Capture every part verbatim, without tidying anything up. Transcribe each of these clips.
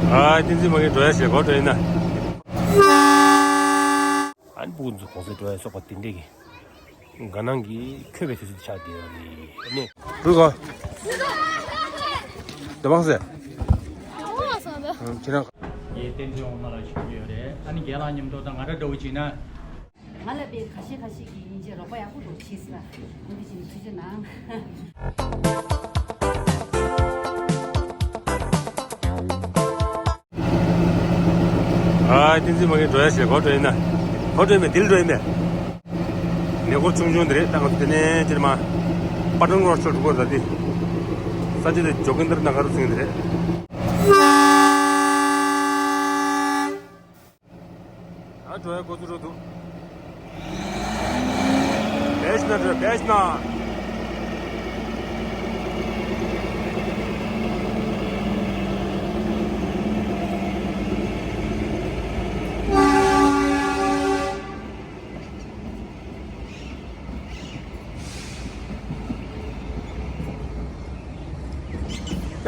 ཨ་བསྟན་འཛིན་མ་གི་འགྲོ་ཡ་ཞེས་གོ་འགྲོ་ཡིན་ན། ཨ་ནི་སྤུ་གུ་ཚོ་གོང་ཚད་འགྲོ་ཡ་སོགས་པ་དེ་འདྲས་ཀྱི་དགའ་སྣང་གིས་འཁོད་པའི་དུས་ཚོད་ཆགས་བསྡད་ཡོད་རེད་ནི། རུ་གོ། དེ་བང་སེ། ཁྱེད་རང་། ཡེ་བསྟན་འཛིན་འོག་མ་ལ་ཞུགས་ཡོད་རེད། ཨ་ནི་རྒན་ལགས་མཉམ་དུ་དང་ང་འདྲ་འདྲ་བོ་བྱས་ན། ང་ལ་དཔེ་ཁ་ཤས་ཁ་ཤས་ཀྱིས་སྙིང་རྗེ་རོགས་པ་ཡག་པོ་འདུག་བྱས་ཟེར། འོ་དེ་བཞིན་ཐུགས་རྗེ་གནང་། ཨ་བསྟན་འཛིན་མ་གི་འགྲོ་ཡ་ཞེས་གོ་འགྲོ་ཡིན་ན། གོ་འགྲོ་ཡིན་མེད་དིལ་འགྲོ་ཡིན་མེད། ནས་སྐོར་ཆུང་ཆུང་འདི་རེད། ད་ང་ཚོ་དེ་ནས་ཅིར་མ། པ་ཏང་རོ་ཆོ་འགྲོ་གི་རེད་ད་དེ། ས་ཆ་དེ་འཇོག་གིན་འདིར་ན་ག་རུ་ཚིག་འདི་རེད། ཨ་འགྲོ་ཡ་འགོ་ཚུགས་འགྲོ་འདུག་བེཤ་ན་འགྲོ་བེཤ་ན།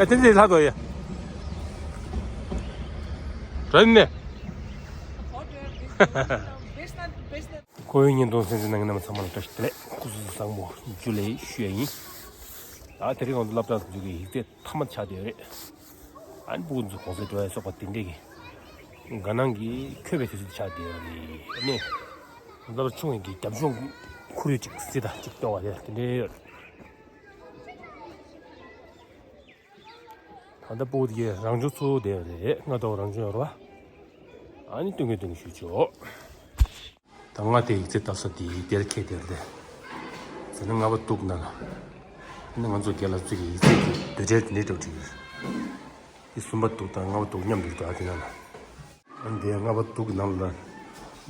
ཡ་དེ་འདྲའི་ལྷག་དོ་ཡ། འགྲོ་ཡིན་ནས། ཁོ་བོའི་བརྙན་ཐུང་གསན་གཟིགས་གནང་མཁན་རྣམས་ཚང་མ་ལ་བཀྲ་ཤིས་བདེ་ལེགས། སྐུ་གཟུགས་བཟང་པོ་འཇུ་ལེ་ཞུ་ཡ་ཡིན། ད་དེ་རིང་ང་ཚོ་སློབ་གྲྭ་འཛུགས་ཀྱི་ཡིག་ཚད་མཐའ་མ་ཆགས་བསྡད་ཡོད་རེད། ཨ་ནི་སྤུ་གུ་ཚོ་གོང་ཚད་འགྲོ་ཡ་སོགས་པ་དེ་འདྲས་ཀྱི་དགའ་སྣང་གིས་འཁོད་པའི་དུས་ཚོད་ཆགས་བསྡད་ཡོད་རེད། ཨ་ནི་སློབ་གྲྭ་ཆུང་བའི་གི་རྒྱབ་ལྗོངས་ཁོར་ཡུག་ཅིག་གཟིགས་དང་ཅིག་ལྟོས་པ་དེ་དེ་འདྲས་ཡོད་རེད། ད་ལྟ་སྤུ་གུ་དེ་གའི་རང་བྱུང་ཚུར་བསྡད་ཡོད་རེད། སྔ་ཐོག་རང་བྱུང་ཡོད་རེད་བ། ཨ་ནི་སྟོན་གི་སྟོན་གི་ཞུས་ཆོག་ད་ང་དེ་ཡིག་ཚད་ལྟ་ས་དེ་ཡིག་དེར་ཁེལ་དེར་དེ། ཟེར་ན་ལྔ་པ་འདུག་ན་ལ། ཨ་ནི་ང་ཚོ་རྒན་ལགས་ཚོ་གི་ཡིག་ཚད་ཀྱི་དུས་ཁྲལ་དེ་འདྲའི་འགྲོ་བྲིས་ཡོད། དེ་གསུམ་པ་འདུག་དང་ལྔ་པ་འདུག་མཉམ་དུ་འགྲོ་ཨ་དེ་ན་ལ། ཨ་ནི་དེ་ལྔ་པ་འདུག་ནང་ལ།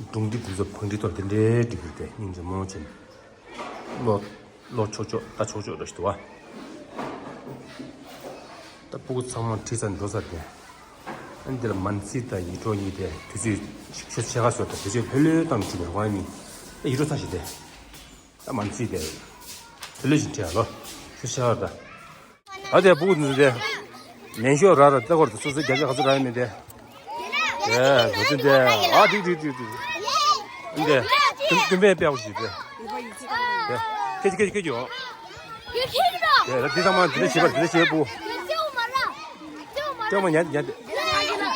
སྒྲུང་འབྲི་དུས་ཚོད་བང་སྒྲིག་ཐོག་དེ་འདྲའི་འབྲི་གི་དེ་སྙིང་རྗེ་མོ་བྱས་ནས། ལོ། ལོ་ཆོག་ཆོག་ལྟ་ཆོག་ཆོག་འདྲ་ཞིག་འདུག་བ། ད་སྤུ་གུ་ཚང་མ་ཁྲིད་ས་འགྲོ་ས་དེ། ཨ་ནི་འདིར་མན་སི་དང་ཡིད་འཕྲོག་གཉིས་དེ་དུས་ཚོད་ཆུ་ཆེ་ཁ་སོ་དང་དུས་ཚོད་ལྷོད་ལྷོད་བཏང་བཅུག་པའི་དབང་ནི། ཨ་ཡིད་འཕྲོག་ཚ་ཞིག་དེ། ད་མན་སི་དེ། ལྷོད་ལྷོད་ཞིག་ཁྲིད་ཡ་ལོ། ཆུ་ཆེ་ཁ་ད། ཨ་དེ་སྤུ་གུ་འདི་དེ། ལན་ཤོག་ར་ར་ལྟ་སྐོར་དུ་སོ་སོའི་བརྒྱ་ཆ་ག་ཚོད་རག་ཡོད་མེད་དེ། ཨེ་ང་ཚོ་འདི་ཨ་འགྲིག་འགྲིག་འགྲིག་འགྲིག་འདི་ཀུན་ཀུན་ཕན་དཔེ་ཡག་པོ་ཞིག་འདི། ཁྱེད་ཀྱི་ཁྱེད་ཀྱི་ཁྱེད་ཀྱི་ཡོང་། ཨེ་ད་འདི་ཚང་མ་འདི་འདྲ་བྱེད་པར་འདི་འདྲ་བྱེད་པོ། ལྕོག་མ་ར། ལྕོག་མ་ར། ལྕོག་མ་ཉན་ཉན།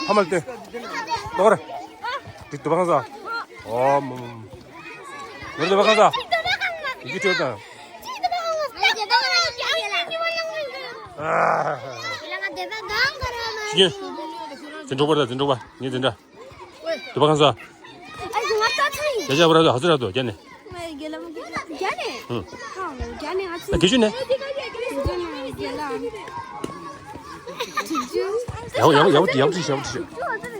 ཕ་མར་སྟོན། ལོག་ར། འདི་དུ་བང་ས། ཨོ་མ་མ་མ། ནོར་དུ་བང་ས། ཡི་གེ་ཁྲོད་དང་། ཨ། ཤི་གི། འཛིན་གྲོགས་པ་དང་འཛིན་གྲོགས་པ་ངའི་འཛིན་གྲྭ། དུ་བ་གང་ས། ཨ་ང་ལྟ་ཚུལ་ཡིན། རྒྱ་ཆ་བ་ར་དུ་ཧ་ཚུ་ར་དུ་རྒྱ་ནས། རྒྱ་ནས། ཨ་རྒྱ་ནས་ང་ཚོ། རྒྱ་ཆུ་ནས། ཡག་ཡག་ཡག་ཡག་ཡག་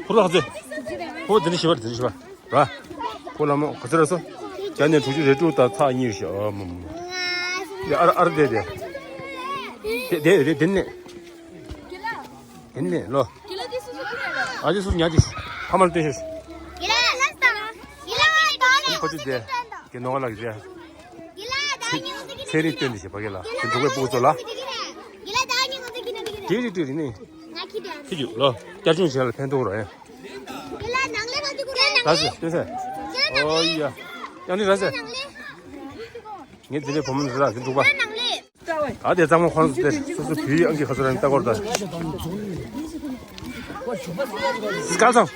ཁུ་ར་ཧ་ཚུ། ཧོ་དེ་ནས་ཤི་བ་དེ་ནས་ཤི་བ། ར། ཁོ་ལ་མོ་ག་ཚོད་ར་སོ། རྒྱ་ནས་དྲུག་ཅུ་རེ་དྲུག་དང་ཚག་གཉིས་ཤོག་ཨ་མ་མ། ཡ་ཨར་ཨར་དེ་དེ། དེ་དེ་དེ་དེ་ནས། དེ་ནས་ལོ། ཨ་ཅེ་སུ་ཉ་ཅེ། ཕ་མ་ལ་སྟོན་ཤོག་ཁོ་ཅི་དེ། དེ་ནོ་ལགས་དེ། ཚེ་རིང་སྟོན་དེ་ཞེས་པ་གེ་ལ་དེ་འབྲུག་པའི་སྤུ་གུ་ཚོ་ལ། དེ་རི་དེ་རི་ནི། ཁྱེད་ཀྱི་ལོ། བསྐྱར་སྦྱོང་བྱས་ལ་ཕན་ཐོགས་རོགས་ཡ། ད་ཟེར་སྟོན་ཟེར། ཨོ་ཡ། ཡང་ནི་ར་ཟེར། ངས་འདི་ནས་བུ་མོ་འདི་ར་འདི་འདུག་པ། ད་དེ་གཙང་མ་ཁོང་ཚོ་དེ་སོ་སོ་བུའི་ཨང་ཀི་ཁ་ཚོ་ར་ནི་ལྟ་སྐོར་ད། སྐལ་བཟང་།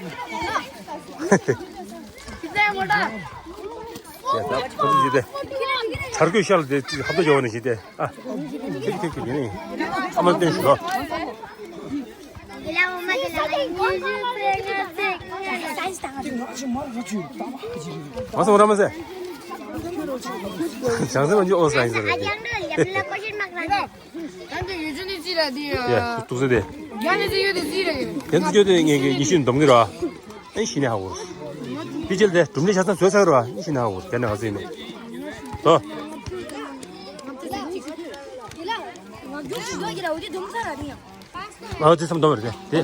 ཡ་ད་ཁོ་ཚོ་ཞིག་དེ། དར་གོས་ཤར་དེ་ཧབ་ཏོ་ཡོང་ནི་ཞིག་དེ། ཨ། ཁྱེད་ཁྱེད་ཁྱེད་ཡིན། ཨ་མ་སྟོན་ཞུ་ལོ། མ་སོང་ར་མ་ཟེ། བྱང་སེམས་ཨ་ཇོ་ཨོ་སའི་ཟེར་རེད། ཡ་ཐུག་སེ་དེ། དེ་ཚོ་ཁྱོད་དེ་ངས་ངས་ཉི་ཤུ་འདོམ་གི་ར། ཨེ་ཤི་ནས་ཧ་གོ། དེ་ཅིལ་དེ་གྲུམ་ནས་ཆ་ཚང་བཟོས་ཚར་བ་ཨེ་ཤི་ནས་ཧ་གོ་རྒྱ་ནས་ཧ་ཟེ་ནས། ལོ། ང་རྒྱུགས་ཤིག་འགྲོ་གི་ར་འོ་དེ་འཛོམས་ཚར་ར་དེ་ཡང་། ང་ཚོ་ཚམ་འདོམས་རེད་དེ།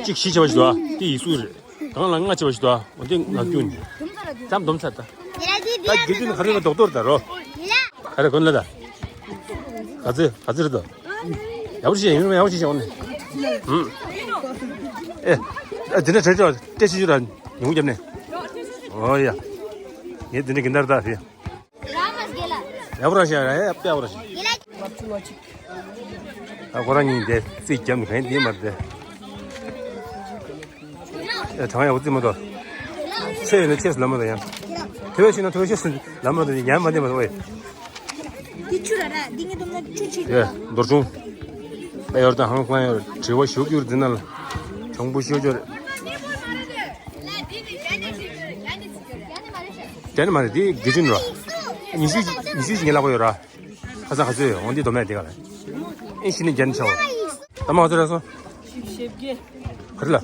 གཅིག་བཞི་བྱས་པ་ཞིག་འདུག་ཨ་དེ་ཡིག་གཟུགས་རེད། གང་ལ་ལྔ་བྱས་པ་ཞིག་འདུག་ཨ་འོ་དེ་ང་རྒྱུགས་ནས། ཚམ་འདོམས་ཚར་ད། ད་དགེ་འདུན་ག་རེ་ལ་རྡོག་རྡོག་ད་རོ། ག་རེ་གོན་ལ་ད། ག་ཚོད་ག་ཚོད་རེད་དོ། ཡག་པོ་ཞིག་ཡིན་ཡག་པོ་ཞིག་བྱས་འོ་ནས། ཧུམ། ཨེ། ཨ་འདི་འདྲ་བྲེལ་ཆོག་སྤྲད་ཤི་ཤི་ར་ཉུང་རྒྱབ་ནས། ཨོ་ཡ། ངས་འདི་འདྲ་གི་འདར་ད་ཕི། ཡ་བུ་ར་ཤ་ར་ཡ་པ་ཡ་བུ་ར་ཤ། ཨ་ཁོ་རང་གཉིས་འདི་རྩིས་རྒྱབ་ནས་གན་འདི་མ་རེད། ཨེ་གྲང་ཡ་བུ་རྩིས་མ་གཏོགས། ཆེ་ཡོད་ན་ཆེ་སུ་ལ་མ་གཏོགས་ཡང་། དེ་བས་ཤི་ན་དེ་བས་ཤི་སུ་ལ་མ་གཏོགས་ཡང་མ་འདི་མ་གཏོགས་ཨེ། འདི་ཆུ་ར་ར་འདི་ངའི་དུམ་ན་ཆུ་ཆེ་ཡ་རྡོར་ཆུང་། ཨེ་ཡོར་དང་ཧང་ཀླང་ཡོར་དྲི་བ་ཞུ་རྒྱུར་འཛིན་ན་ལ། གྱོང་པོ་ཞུ་རྒྱུར། དེ་ནི་མ་རེད་དེ་དགེ་ཆུན་ར། ཉི་ཤུ་ཉི་ཤུ་ཞིག་ངས་ལབ་གོ་ཡོད་ར། ཁ་སང་ག་ཚོད་ཡོད་འོན་ཏེ་དོ་མེད་དེ་ག་ལ། ཨེ་ཤི་ནི་རྒྱན་ཆའོ། ད་མ་ག་ཚོད་ར་སོ། ཞིབ་རྒྱས། ག་རེ་ལ།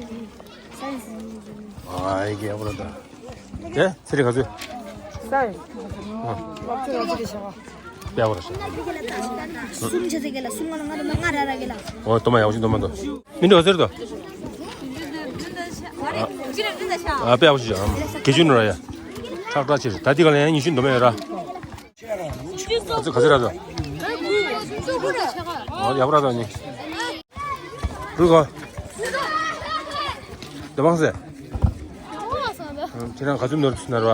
ཨ་ཡི་གེ་ཨ་ཁོ་ར་ད། དེ་ཚེ་རིང་ག་ཚོད། ས་ཡོད། ཨ་ཚོད་ང་ཚོ་གི་ཤ་བ། པེ་ཨ་ཁོ་ར་ཤ། གསུམ་ཆ་ཚེ་གེ་ལ་གསུམ་ང་ལ་ང་ར་ང་ར་ར་གེ་ལ། ཨོ་དོ་མ་ཡག་ཤིན་དོ་མ་དོ། མི་འགྲོ་ཟེར་དོ། ཨ་པེ་ཨ་ཤི་ཨམ་གེ་ཅུན་ར་ཡ། ཁྲག་ཁྲག་ཕྱིར་ད་ཏི་ག་ལ་ཡང་ཉི་ཤུ་འདོམ་ཡོད་ར། ཨ་ཙི་ག་ཟེར་ར་དོ། ཨོ་ཡག་པོ་ར་དོ་ནི། རུ་གོ། དེ་བང་སེ། ཁྱེད་རང་ག་ཚོད་ནོར་ཚུད་ན་ར།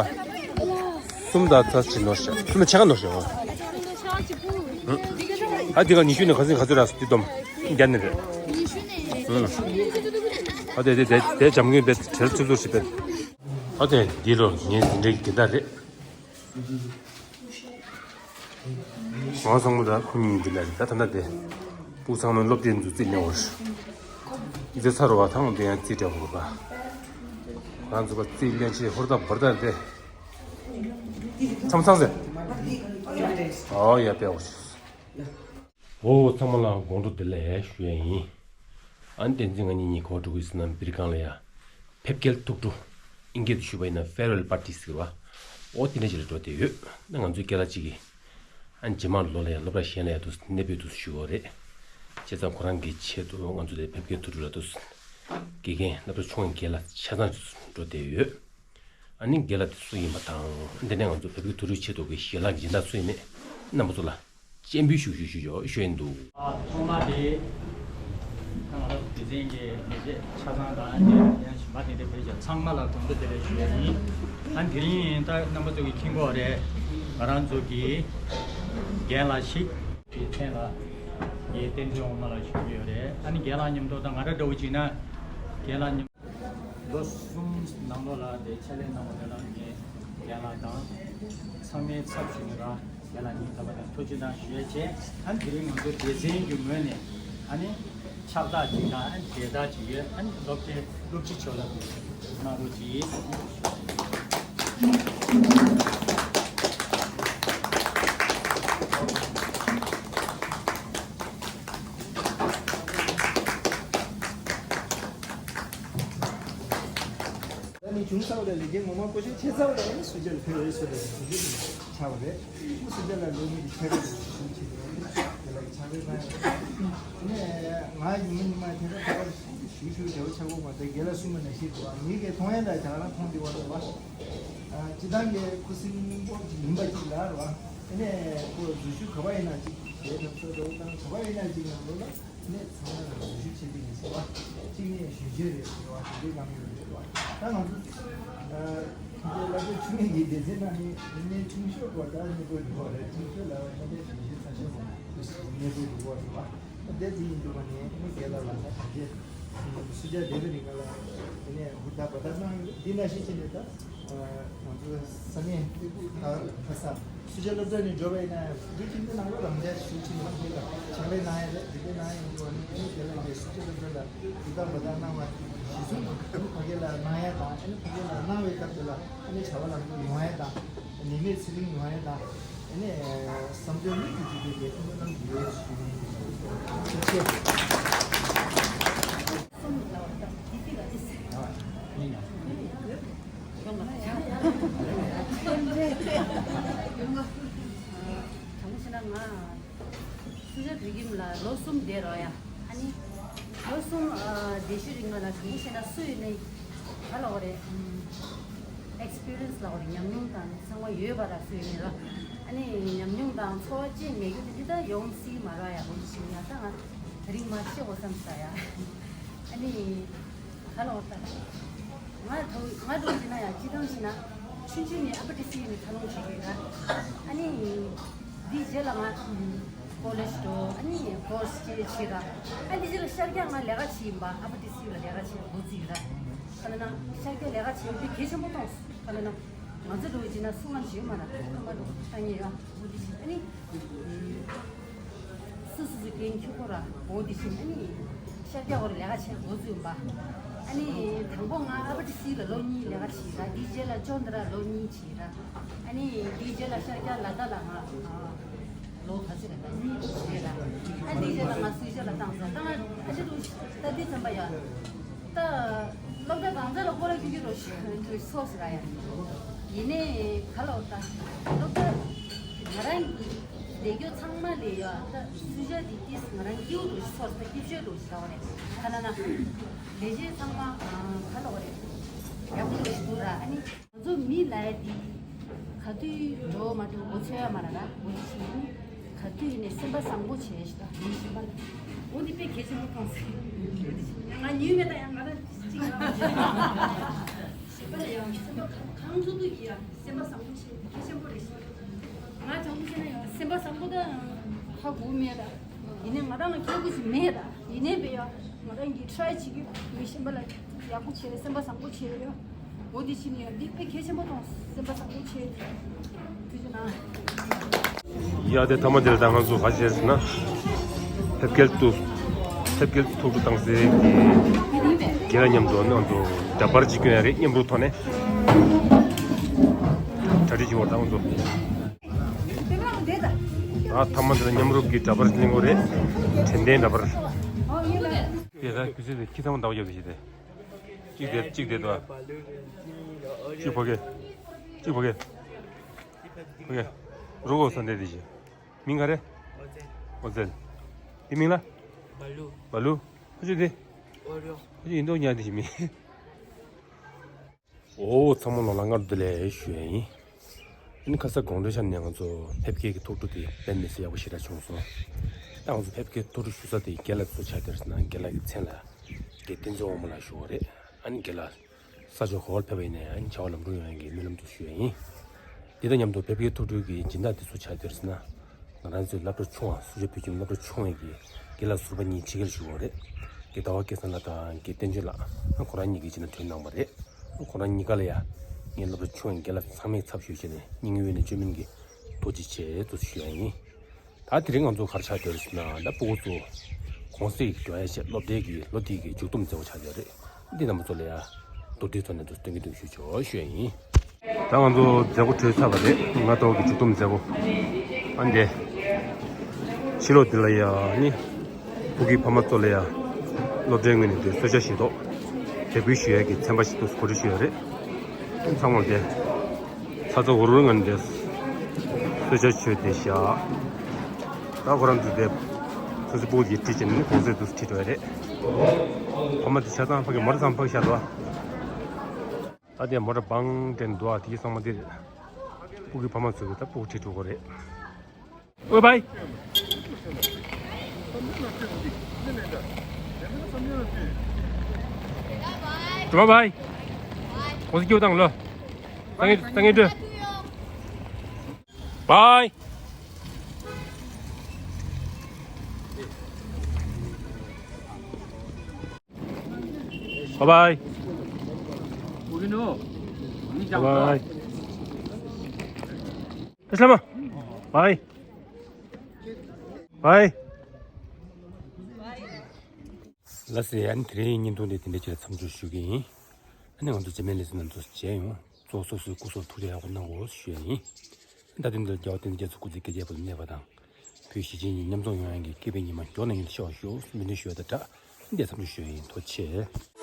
གསུམ་དང་ཚ་ཅི་ནོར་ཤག་གསུམ་ཆ་ག་ནོར་ཤག་ཨ་དེ་ག་ཉི་ཤུ་ནས་ག་ཚོད་ག་ཚོད་རག་སོང་དེ་སྡོམ། རྒྱ་ནས་རེད། ཨ་དེ་དེ་དེ་དེ་འཇམ་མགོན་པས་བྲེལ་ཚུབ་ཚུབ་ཞིག་པས། ཨ་དེ་འདི་རུ་ངས་འདི་འདྲའི་གི་ད་རེད། ང་ཚང་མ་ད་ཁོ་གཉིས་འདི་ལ་རེད་ད་ད་ལྟ་དེ། སྤུ་ཚང་མའི་སློབ་དེབ་འཛུགས་རྩིས་ལེན་བར། འཛེ་ཚ་རུ་བ་ཐང་དེ་ཡང་རྩིས་སྤྲད་དགོས་པ། ང་ཚོ་པ་རྩིས་ལེན་ཆེད་ཧོར་ད་བར་ད་དེ། ཚང་ཚང་ཟེར། ཨོ་ཡ་པེ་ཨོ་ཤི། ཨོ་ཚང་མ་ལ་དགོང་དྲོ་བདེ་ལེགས་ཞུ་ཡ་ཡིན། ཨ་ནི་བསྟན་འཛིན་ང་གཉིས་གཉིས་གོ་འགྲོ་གི་ཟིན་ན་བིར་གང་ལ་ཡ། ཕེབས་སྐྱེལ་ཐུགས་སྤྲོ། ཨིན་སྐད་དུ་ཞུས་པ་ཡིན་ན་ཕེར་ཝེལ་པར་ཏི་ཟེར་བ། ཨོ་དེ་འདྲ་ཞིག་ལ་འགྲོ་བསྡད་ཡོད། ན་ང་ཚོའི་སྐད་ལ་གཅིག་གིས། ཨ་ནི་རྗེས་མ་ལོ་ལ་ཡ་སློབ་གྲྭ་གཞན་ལ་ཡ་དུ་གནས་སྤོས་དུ་ཞུ་གི་རེད། བྱས་ཙང་ཁོ་རང་གི་ཆེད་དུ་ང་ཚོ་དེ་ཕེབས་སྐྱེལ་ཐུགས་སྤྲོ་ལ་དུ། དགེ་རྒན་སློབ་གྲྭ་ཆུང་བའི་སྐད་ལ་ཆ་ཚང་དུ་འགྲོ་བསྡད་ཡོད། ཨ་ནི་སྐད་ལ་དེ་སུ་ཡིན་པ་དང་འདི་ནས་ང་ཚོ་ཕེབས་སྐྱེལ་ཐུགས་སྤྲོའི་ཆེད་དུ་གི་ཞལ་ལག་སྦྱིན་བདག་སུ་ཡིན་མེད་རྣམ་པ་ཚོ་ལ། སྤྱན་འབུལ་ཞུ་ཞུ་ཞུ་ཞུ་ཞུ་ཡིན་འདུག་ཨ་ཐོག་མ་དེ། ང་རང་སྡེ་ཚན་གྱི་ལས་བྱེད་ཆ་ཚང་དང་ཨ་ནི་ཡང་གཞན་པ་དེ་འདྲ་ཕེབས་ཀྱང་ཚང་མ་ལ་དགོངས་དག་བདེ་ལེགས་ཞུ་ཡ་ཡིན། ཨ་དེ་རིང་ད་རྣམ་པ་ཚོ་གི་མཁྱེན་གོ་རེད། ང་རང་ཚོ་གི་རྒན་ལགས་ཤིག་གི་མཚན་ལ་ངའི་བསྟན་འཛིན་འོག་མ་ལ་ཞུ་གི་ཡོད་རེད། ཨ་ནི་རྒན་ལགས་མཉམ་དུ་ད་ང་རང་འདྲ་བོ་བྱས་ན་རྒན་ལགས་མཉམ། ལོ་གསུམ་ནང་ལོགས་ལ་དེ་ཕྱག་ལས་གནང་བ་དེ་ལ་ངས་རྒན་ལགས་དང་ཚང་མའི་ཚབ་ཞུས་ནས་རང་རྒན་ལགས་སྙིང་ཐག་པ་ནས་ཐུགས་རྗེ་གནང་ཞུ་ཡས་བྱས། ཨ་ནི་དེ་རིང་ང་ཚོ་སྡེ་ཚན་གྱི་ངོས་ནས་ཨ་ནི་ཕྱག་རྟགས་ཅིག་དང་ཨ་ནི་དེ་དག་ཅིག་ཡོད། ཨ་ནི་སློབ་གྲྭའི་སློབ་སྤྱི་མཆོག་ལ་གནང་རོགས་གྱིས། ད་ནི་བྱུང་ཚར་བ་ལས་ལས་འགན་ངོ་མ་བཀོད་ཤོག་ཆེ་ཚར་བ་ལས་ནི་སུ་ཇལ་ཕེ་རེ་སུ་ལས་སུ་ཇལ་ཆགས་པ་རེད། སུ་ཇལ་ལ་ལོ་གཉིས་ཀྱི་ཆ་རེ་ཞུ་ཆེད་དུ་དེ་ལ་ཆ་རེ་གནང་ཡོད། ནས་ང་ཡིན་མིན་ཉི་མ་དེ་ག་ད་ཞུ་ཞུ་བདེ་བོ་ཆགས་གོ་མ་དེ་རྒན་ལགས་གསུངས་པ་ནང་བཞིན་འདུག་བ། མི་གིས་མཐོང་ཡ་ལ་ཇག་རང་མཐོང་བདེ་བ་རེད་བ། སྤྱི་བཏང་གི་ཁུ་སིམ་པོ་ཅིག་ཡིན་པ་ཅིག་ལ་རེད་བ། ཨ་ནས་ཁོ་རྫུ་ཆུ་ག་བ་ཡིན་ན་ཅིག་ཞེས་ཐབས་ཚོད་འདྲ་བོ་དང་ག་བ་ཡིན་ན་ཅིག་ལ་ལོ་ལ། ནས་ཚང་མ་ལ་རྫུ་ཆུ་བྱེད་ཀྱི་ཡིན་ཟེར་བ། གཅིག་ནས་ཞུ་རྒྱུ་རེད་ཟེར་བ་དེ་འདྲའི་ལམ་ཡོད་རེད་བ། ད་ང་ཚོ་ཕ་གིའི་སློབ་གྲྭ་ཆུང་ངུའི་སྡེ་ཚན་ནང་ནས་ནི་ཆུང་ཤོས་པོ་ད་གནས་སྤོས་འགྲོ་བ་རེད། ཆུང་ཤོས་ལ་བ་ཤ་ཏའི་ཞུ་རྒྱུ་ཚ་ཤོས་ཟེར་གནས་སྤོས་འགྲོ་བ་རེད་བ། ད་དེ་དེ་ཡིན་འདུག་བ་ནས་ནི་རྒན་ལགས་ལ་ད་ག་རེ་སུ་ཇལ་བསྡད་པ་རེད་ག་ལ་དེ་ནས་ཧུར་ཐག་པ་ད་གནང་ཡོད། འདི་ནང་བཞིན་བྱས་ནས་ད། ང་ཚོ་ས་གནས་ཁ་ས་སུ་ཇལ་སློབ་གྲྭ་ནས་འགྲོ་བ་ཡིན་ན་འདི་ཁྱིམ་ཚང་ནང་ལོགས་རང་འཇགས་ཞུ་ཕྱིན་ལ་དེ་ལ་ཕྱག་ལས་གནང་ཡ་རེད། དེ་གའི་གནང་ཡ་ཡིན་འགྲོ་བ་ནི་དེ་ནི་དེ་ལ་ངས་སུ་ཇལ་སློབ་གྲྭ་ལ་འདི་ལྟ་བ་ལྟར་གནང་བ་གཞི་བཟུང་གི་ཕ་གི་ལ་གནང་ཡ་དང་ཨ་ནི་ཕ་གི་ལ་གནང་བའི་སྐབས་དེ་ལ་ཨ་ནི་བྱ་བ་ལམ་འགྲོ་ཡོང་ཡ་དང་ནད་མེད་ཚེ་རིང་ཡོང་ཡ་དང་ཨ་ནི་བསམ་དོན་དངོས་ཀྱི་འགྲུབ་པའི་ལས་ཐུགས་སྨོན་ལམ་ཡོད་ཞུ་ཡིན། ཐུགས་རྗེ་ཆེ། དྲང་པོ་བཤད་ན་ང་སུ་ཇལ་བོད་ཁྱིམ་ལ་ལོ་གསུམ་བསྡད་རོགས་ཡ། ཨ་ནི་ལོ་གསུམ་ཨ་བསྡད་ཤུལ་རིང་ལ་དྲང་པོ་བཤད་ན་སུ་ཡིན་ནའི་ག་ལབ་དགོས་རེད། ཨེག་སི་པི་རི་ཡན་སི་ལབ་དགོས་རེད། ཉམས་མྱོང་དང་ཚང་མ་ཡོད་པ་ར་སུ་ཡིན་ནའི་ར། ཨ་ནི་ཉམས་མྱོང་དང་ཚོར་བ་ཅན་མེད་རྒྱུ་དེ་འདི་ད་ཡོང་སྲིད་མ་རེད་ཡ། དྲང་པོ་བཤད་ན་ཡ་ད་ང་དེ་རིང་མ་བཤད་དགོས་བསམ་ས་ཡ། ཨ་ནི། ཧ་ལོ་ད། ང་ཐོ་ང་འགྲོ་ཡིན་ན་ཡང་སྤྱི་བཏང་བྱས་ན་ཆུང་ཆུང་ནས་ཨ་པ་ཏི་སི་ནས་འཚར་ལོངས་བྱེད་ཀྱི་ཡོད་ར། ཨ་ནི་འདི་རྗེས་ལ་ང་ཀོ་ལེཇ་འགྲོ། ཨ་ནི་ཀོར་སི་ཅིག་བྱེད་ར། ཨ་འདི་རྗེས་ལ་ཤར་རྒྱག་ང་ལས་ཀ་བྱེད་ཡིན་པ། ཨ་པ་ཏི་སི་ལ་ལས་ཀ་བྱེད་འགོ་བཙུགས་ཡོད་ར། ག་ལ་ན་ཤར་རྒྱག་ལས་ཀ་བྱེད་འདི་གལ་ཆེན་པོ་མཐོང་སོང་། ག་ལ་ན་ང་ཚོ་འགྲོ་ཡིན་ན་སུ་ང་བྱེད་མ་ར། ཁ་མ་འགྲོ་ལྟ་ངེས་ཡོད་འོ་འདི་བྱེད། ཨ་ནི། སུ་སུ་སུ་གན་ཁྱུ་གོ་ར་འོ་འདི་བཞིན། ཨ་ནི་ཤར་རྒྱག་གོ་ར་ལས་ཀ་བྱེད་འགོ་བཙུགས་པ། ཨ་ནི་དང་པོ་ང་ཨ་པ་ཏི་སི་ལ་ལོ་གཉིས་ལས་ཀ་བྱས་ར། དེའི་རྗེས་ལ་ཅོན་ཏ་ར་ལོ་གཉིས་བྱས་ར། ཨ་ནི་དེའི་རྗེས་ལ་ཤར་རྒྱག་ལ་དྭགས་ལ་ང་ལོ་ག་ཚོད་རེད་ད། གཉིས་བྱས་ར། ཨ་དེའི་རྗེས་ལ་ང་སུའི་རྗེས་ལ་བཏང་ས་བཏང་། ཨ་ཅི་རུ་ད་དུས་ཙམ་པ་ཡ། ད་སློབ་གྲྭ་གང་ཚ་ལ་སྐོར་ར་ཁྱུ་ཁྱུ་རོ་ཞིག་སོ་ཟེར་ཡ། ཡིན་ནའི་ག་ལོ་ད་སློབ་གྲྭ་ང་རང་གི་ལས་རྒྱུ་ཚང་མ་ལས་ཡ་ད་སུ་ཞ་དེ་ཏིས་ང་རང་སྐྱིད་རོ་ཞིག་སོ་ཟེར། སྐྱིད་ཤོས་རོ་ཞིག་ཟ་བ་རེད། ད་ན་ན་ལས་བྱེད་ཚང་མ་ག་ལོ་རེད། ཡག་པོ་རོ་ཞིག་འདུག་ར། ཨ་ནི། ང་ཚོ་མི་ལ་ཡ་དེ་ག་དུས་འགྲོ་མ་འགྲོ་འགོ་ཚོད་ཡ་མ་ར་ར། འོ་དེ་བཞིན་ག་དུས་ནས་སེམས་པ་བཟང་པོ་བྱས་ཤི་ད་མི་ཤི་བ་ལ། འོ་དེ་དཔེ་གལ་ཆེན་པོ་མཐོང་སོང་། ང་ཉུལ་མེད་ད་ཡང་ང་ར་གཅིག་ང་ཤི་བ་ལ་ཡང་སེམས་པ་གང་གང་ཚོ་དུས་ཀྱི་ཡ་སེམས་པ་བཟང་པོ་བྱས་གལ་ཆེན་པོ་རེད་ཤི། ང་བྱང་པོ་བྱས་ན་ཡང་སེམས་པ་བཟང་པོ་ད་ཧ་གོ་མེད་ད། ཡིན་ནའི་ང་རང་ལ་ཁྱད་གུ་ཞིག་མེད་ད། ཡིན་ནའི་བས་ཡ་ང་རང་གིས་ཁྲའི་བྱེད་ཀྱི་མི་ཤི་བ་ལ་ཡག་པོ་བྱས་སེམས་པ་བཟང་པོ་བྱས་ཡ། འོ་དེ་ཕྱིན་ཡང་འདི་དཔེ་གལ་ཆེན་པོ་མཐོང་། སེམས་པ་བཟང་པོ་བྱས་ཏེ། ཐུགས་རྗེ་གནང་། ཡ་དེ་ཐ་མ་དེར་ད་ང་ཚོ་ག་བྱས་ཟེར་ན། ཕེབས་སྐྱེལ་དུ། ཕེབས་སྐྱེལ་ཐུགས་སྤྲོ་བཏང་སའི་གི་རྒན་ལགས་མཉམ་དུ་ང་ཚོ་འདྲ་པར་ཅིག་སྐྱོན་ཡ་རེད། མཉམ་རུབ་ཐོག་ནས་གྲ་སྒྲིག་བྱེད་པར་ད་ང་ཚོ། ད་ཐ་མ་དེར་མཉམ་རུབ་ཀྱི་འདྲ་པར་གླེང་གོ་རེད། དྲན་རྟེན་འདྲ་པར། དེ་ད་ཁུ་སི་དེ་ཁྱི་ཚང་མ་འདག་རྒྱབ་དེ་ཞིག་དེ། གཅིག་དེ་གཅིག་དེ་དོ། གཅིག་ཕ་གི། གཅིག་ཕ་གི། ཕ་གི། རུ་གོ་ས་འདས་དེ་ཞིག་མིང་ག་རེ། ཨོ་ཙེལ། དེ་མིང་ལ། བ་ལུ། བ་ལུ། ཨ་ཅོ་དེ། ཨོ་རིའོ། ཨ་ཅོ་ཡིན་མདོག་ཉག་དེ་ཞིག་མིན། ཨོ་ཚང་མ་ལོ་ལ་སྔར་བདེ་ལེགས་ཞུ་ཡ་ཡིན། ཨ་ནི་ཁ་ས་དགོང་དྲོའི་ཆ་ནས་ང་ཚོ་ཕེབས་སྐྱེལ་གྱི་ཐུགས་སྤྲོ་དེ་དཔེ་མི་སྲིད་ཡག་པོ་ཞེ་དྲག་བྱུང་སོང་། ད་ང་ཚོ་ཕེབས་སྐྱེལ་ཐུགས་སྤྲོ་ཞུ་ས་དེ་རྒན་ལགས་ཚོ་ཆགས་བསྡད་ཟེར་ན་རྒན་ལགས་ཀྱི་མཚན་ལ་རྒན་བསྟན་འཛིན་དབང་མོ་ལགས་ཞུ་བ་རེད། ཨ་ནི་རྒན་ལགས་ས་ཕྱོགས་ག་བར་ཕེབས་པ་ཡིན་ནའི་ཨ་ནི་བྱ་བ་ལམ་འགྲོ་ཡོང་ཡག་གི་སྨོན་ལམ་དུ་ཞུ་ཡ་ཡིན། འདི་དང་མཉམ་དུ་ཕེབས་སྐྱེལ་ཐུགས་སྤྲོ་གི་སྦྱིན་བདག་དེ་ཚོ་ཆགས་བསྡད་ཟེར་ན། ང་རང་ཚོའི་སློབ་གྲྭ་ཆུང་བ་སུ་ཇོ་བོད་ཁྱིམ་སློབ་གྲྭ་ཆུང་བའི་གི་དགེ་ལགས་ཟུར་པ་གཉིས་ཕྱི་རྒྱལ་ཞུ་བ་རེད། དགེ་ཟླ་བ་སྐལ་བཟང་ལགས་དང་དགེ་བསྟན་ཆོས་ལགས། ཁོ་རང་གཉིས་ཀྱིས་ཕྱི་ནང་བྲོས་གནང་བ་རེད། ཁོ་རང་གཉིས་ཀ་ལ་ཡ་ངའི་སློབ་གྲྭ་ཆུང་བའི་དགེ་ལགས་ཚང་མས་ཚབ་ཞུས་བྱས་ནས་སྙིང་དབུས་ནས་བཅོས་མིན་གྱི་ཐུགས་རྗེ་ཆེ་ཚུལ་ཞུ་ཡ་ཡིན། ད་དེ་རིང་ང་ཚོ་ག་རེ་ཆགས་བསྡད་ཟེར་ན་ད་སྤུ་གུ་ཚོ་གུང་སེང་འགྲོ་ཡ་ཆེད་སློབ་གྲྭའི་གི་ལོ་དེའི་གི་མཇུག་བསྡོམས་མཛད་སྒོ་ཆགས་བསྡད་རེད། འདི་རྣམ་པ་ཚོ་ལ་ཡ་མདོར་བསྡུས་ཐོག་ནས་ཚོ་སྟོན་གྱི་འདུག་ཞུ་ཆོག་ཞུ་ཡ་ཡིན། ད་ང་ཚོ་མཛད་སྒོ་གྲོལ་ཚར་བ་རེད། སྔ་དྲོ་གི་མཇུག་བསྡོམས་མཛད་སྒོ། ཨ་འདི། ཕྱི་ལོགས་འདི་ལ་ཡ་ནི། སྤུ་གུའི་ཕ་མ་ཚོ་ལ་ཡ། སློབ་གྲྭའི་ངོས་ནས་འདི་གསོལ་ཇ་བཞེས་ཏོག་དེབ་འགོད་ཞུ་ཡ་གི་ཚན་པ་ཞིག་ཏུ་གོ་སྒྲིག་ཞུ་ཡ་རེད། ཚང་མ་དེ། ཚ་ཚ་འུར་འུར་ངང་འདི། གསོལ་ཇ་མཆོད་དེ་བཞག་ད་ཁོ་རང་ཚོ་དེ། སོ་སོའི་སྤུ་གུ་ཡིས་ཁྲིད་ཕྱིན་ནས་གུང་སེང་དུ་ཁྲིད་འགྲོ་ཡ་རེད། ཕ་མ་དེ་ཆ་ཚང་ཕ་གི་མོ་ར་ཚང་ཕ་གི་ཤ་དོ། ད་དེ་མོ་ཊ་བང་དྲན་འདུག་ཨ། དེ་གི་ཚང་མ་དེ་རེད། སྤུ་གུའི་ཕ་མ་ཚོ་གི་ད་སྤུ་གུ་ཁྲིད་འགྲོ་གི་རེད། ཨོ་བའི། ཀྲུང་བའི། གོང་ས་སྐྱོད་དང་ལོ། ཏང་ཨེ་ཏང་ཨེ་ཏུ། བའི། Bye bye. Bye bye. Bye. Bye. ལགས་སོ། ཨ་ནི་དེ་རིང་བརྙན་ཐུང་འདི་དེ་འདྲ་ཅིག་ལ་མཚམས་འཇོག་ཞུ་གི་ཡིན། ཨ་ནི་ང་ཚོ་རྗེས་མའི་ལེ་ཚན་ནང་དུ་མཇལ་ཡོང་། གཙོ་བོ་སོ་སོའི་སྐུ་གཟུགས་ཐུགས་རེ་ཡག་པོ་གནང་དགོས་ཞུ་ཡ་ཡིན། ད་དུང་འདིར་རྒྱལ་བ་དཔལ་ལྡན་རྒྱ་མཚོ་སྐུ་ཚེ་བསྐལ་བརྒྱའི་བར་དུ་གནས་པ་དང་། བོད་གཞིས་བྱེས་གཉིས་མཉམ་འཛོམས་ཡོང་ཡག་གི་སྐྱིད་པའི་ཉི་མ་མགྱོགས་ནས་ཡོང་དུ་ཤོག་ཞུ་སྨོན་འདུན་ཞུ་ཡ་དང་སྦྲགས་འདིར་མཚམས་འཇོག་ཞུ་ཡ་ཡིན། ཐུགས་རྗེ་ཆེ།